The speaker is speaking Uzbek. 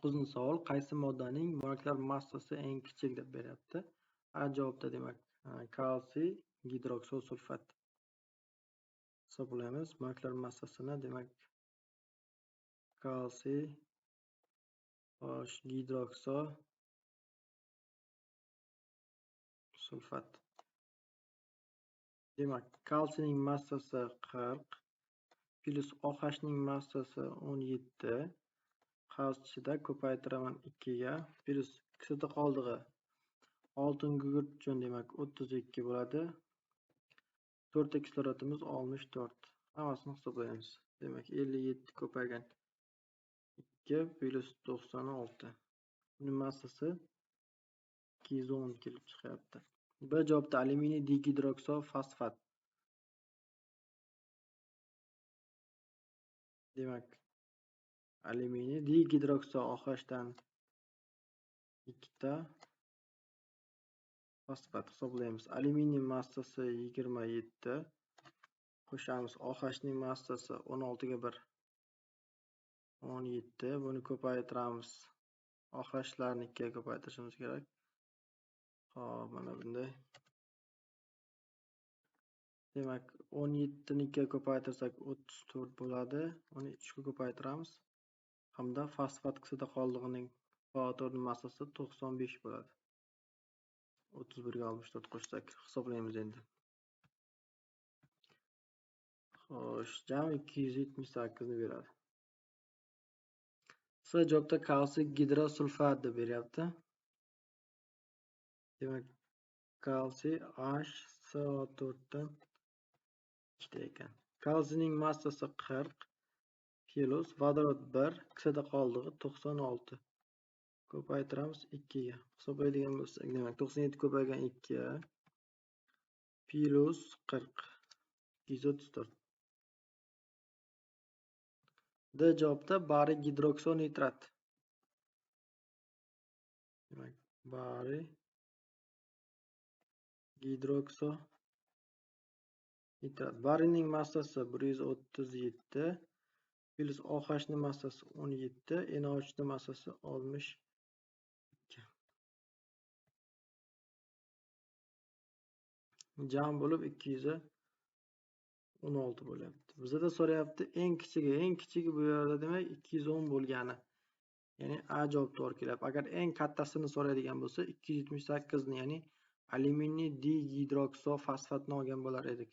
9-savol. Qaysi moddaning molekulyar massasi eng kichik deb beryapti. A javobda demak kalsiy gidroksosulfat. Hisoblaymiz molekulyar massasini, demak kalsiy gidrokso sulfat. Demak, kalsiyning massasi 40 plus OHning massasi 17 qavs ichida ko'paytiraman 2 ga plus kislota qoldig'i oltin gugurt uchun demak 32 bo'ladi. 4 ta kislorodimiz 64. Hammasini hisoblaymiz. Demak 57 ko'paygan 2 plus 96. Buning massasi 210 kelib chiqyapti. B javobda alyuminiy digidroksofosfat. Demak, alyuminiy digidrokso OHdan 2 ta fosfat hisoblaymiz. Alyuminiy massasi 27 qo'shamiz OHning massasi 16 ga 1 17. Buni ko'paytiramiz. OHlarni 2 ga ko'paytirishimiz kerak. Xo'p, mana bunday. Demak, 17 ni 2 ga ko'paytirsak 34 bo'ladi. Uni 3 ga ko'paytiramiz. Hamda fosfat kislota qoldig'ining PO4 massasi 95 bo'ladi. 31 ga 64 qo'shsak hisoblaymiz endi. Xo'sh, jami 278 ni beradi. C javobda kalsiy gidrosulfat deb beryapti. Demak, kalsiy HCO4 dan 2 ta ekan. Kalsiyning massasi 40 plus vodorod 1, kislota qoldig'i 96. Ko'paytiramiz 2 ga. Hisoblaydigan bo'lsak, demak 97 ko'paygan 2 plus 40 234. D javobda bariy gidroksonitrat. Demak, bariy gidrokso nitrat. Bariyning massasi 137 plus OHning massasi 17, NO3 ning massasi 62. Jam bo'lib 216 bo'lyapti. Bizda so'rayapti eng kichigi, eng kichigi bu yerda demak 210 bo'lgani. Ya'ni A javob to'g'ri kelyapti. Agar eng kattasini so'raydigan bo'lsa 278 ni, ya'ni alyuminiy digidroksofosfatni olgan bo'lar edik.